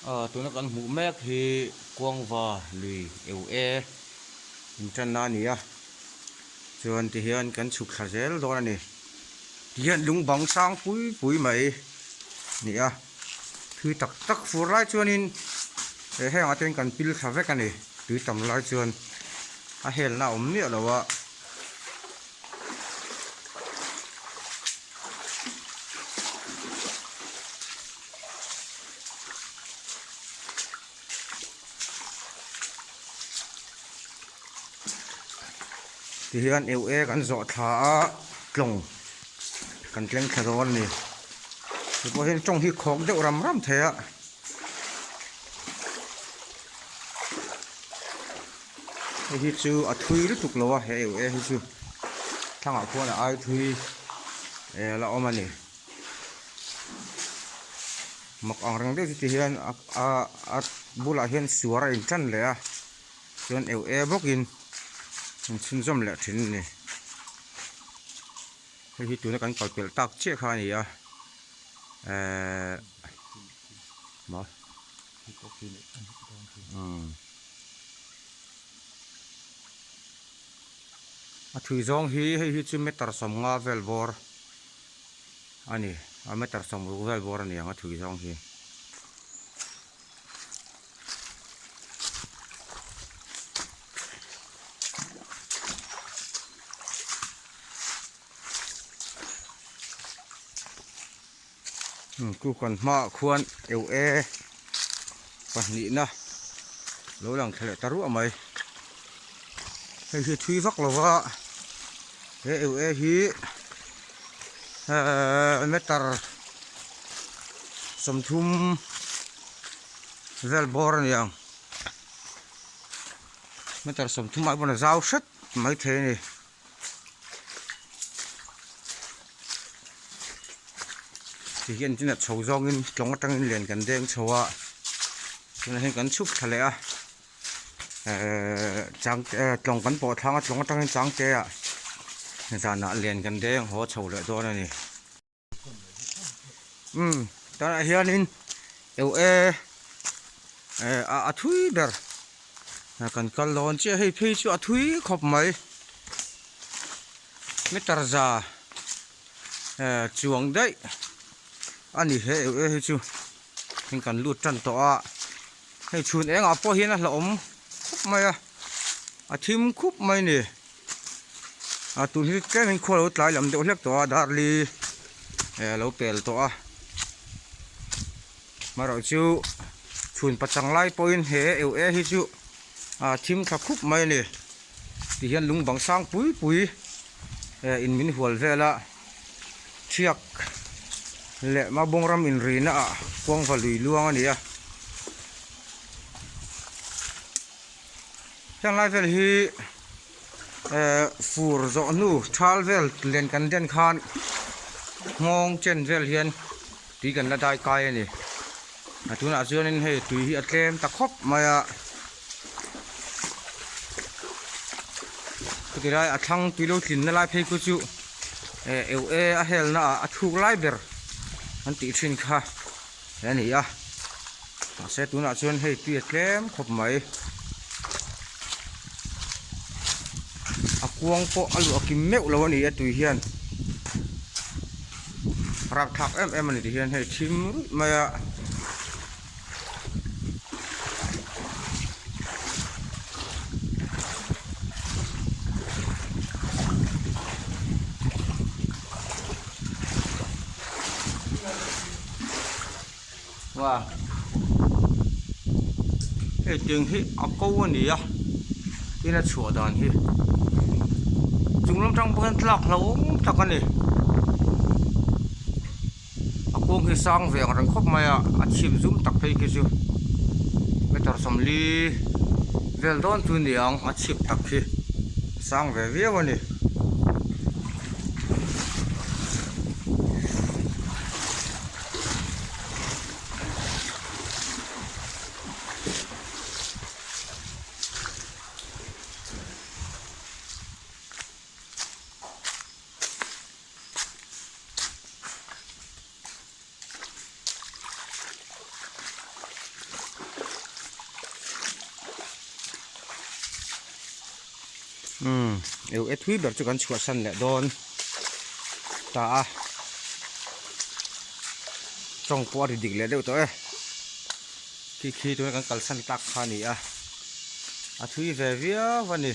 Aw tuna kan hmuh mek hi Kuangva lui eu e intanna a ni a chuan tihian kan chhuk thla zel dawn a ni tihian lung bang sang pui pui mai a ni a thui tak tak fur lai chuanin eh hengah te hian kan pil thla vek a ni tui tam lai chuan a helna a awm miah lo a. Tihian eu e kan zawh thla a tlawng kan tleng thla dawn a ni ti pawh hian tawng hi khawk deuh ram ram thei a. Hei hi chu a thui lutuk lo a he eu e hi chu thlangah khuan a ai thui eh a la awm a ni. Mak ang reng deuh chu ti hian a a a bulah hian suar a in tan leh a chuan eu e bawkin in chhunzawm leh thin a ni. Hei hi tuna kan kal pelh tak chiah kha a ni a ehh maw umm a thui zawng hi hei hi chu meter 50 vel bawr. A ni, a meter 60 vel bawr a ni ang a thui zawng hi. Chu kan hmaah khuan eu e pahnihna lo lang thla leh ta ruah mai. Hei hi thui vak lo va he eu e hi ehh meter 30 vel bawr a ni ang meter 30 ai pawn a zau hret maithei a ni. Ti hian tin a chho zawngin tlawng atangin len kan deng chho a tunah hian kan chhuk thla leh a ehh chang eh tlawng kan pawh thlang a tlawng atangin changte ah zanah len kan deng haw chho leh dawn a ni. Umm tunah hianin eu e eh a thui ber kan kal dawn chiah hei phei chu a thui khawp mai meter za eh chuang daih a ni he eu e hi chu heng kan lut tan tawh a hei chhun engah pawh hian a hlauhawm khawp mai a a thim khup mai a ni. A tun hi tlem in khua lo tlai lam deuh hlek tawh a darli eh a lo pel tawh a marawh chu chhun pachang lai pawhin he eu e hi chu a thim thla khup mai a ni ti hian lung bang sang pui pui eh in min hual vel a thiak leh mabawng ram inrina ah kuangva lui luang a ni a. Heng lai vel hi ehh fur zawh hnu thal vel len kan den khan nghawng chen vel hian tui kan la dai kai a ni a tunah chuanin hei tui hi a tlem ta khawp mai a chuti lai a thlang tui lo tlinna lai phei khu chu eh eu e a helna ah a thuk lai ber an tih thin kha. He a ni a mahse tunah chuan hei tui a tlem khawp mai a kuang pawh a luah kim meuh lo a ni a tui hian rapthlak em em a ni ti hian hei thim ruih mai a. Wow hei tiang hi a ko a ni a tin a chhuah dan hi chung lam tang pawh hian tlak hlauhawm tak a ni a kawng hi sang ve ang reng khawp mai a a chhip zum tak phei khi chu meter 40 vel dawn chu a ni ang a chhip tak khi sang ve viau a ni. Umm eu e thui ber chu kan chhuahsan leh dawn ta a tawng pawh a ri dik leh deuh tawh e khi khi tuna kan kalsan tak kha a ni a a thui ve viau a ni.